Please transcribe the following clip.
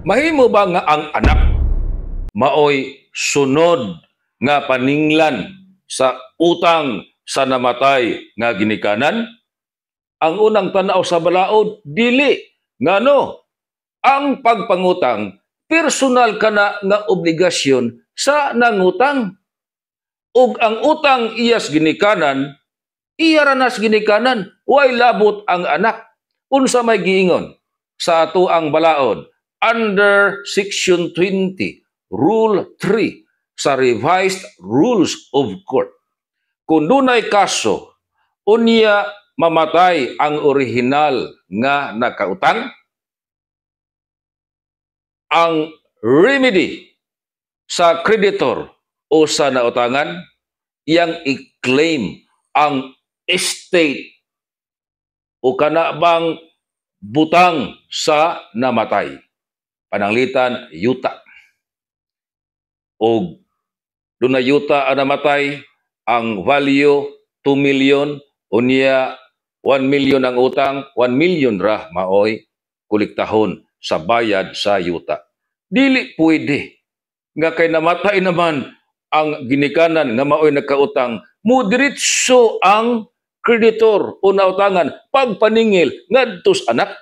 Mahimo ba nga ang anak maoy sunod nga paninglan sa utang sa namatay nga ginikanan? Ang unang tanaw sa balaod, dili. Ngano? Ang pagpangutang, personal kana nga obligasyon sa nangutang. Ug ang utang iyas ginikanan, iya ra nas ginikanan, way labot ang anak. Unsa may giingon sa ato ang balaod under Section 20, Rule 3 sa Revised Rules of Court? Kung dunay kaso, unya mamatay ang orihinal nga nakautang, ang remedy sa creditor o sa nautangan, iyang i-claim ang estate o kana bang butang sa namatay. Pananglitan, yuta. O dunay yuta ang namatay, ang value 2 million, unya 1 million ang utang, 1 million ra maoy kolektahon sa bayad sa yuta. Dili pwede nga kay namatay naman ang ginikanan nga maoy nagkautang, mudiretso ang kreditor o nautangan pagpaningil ngadto sa anak.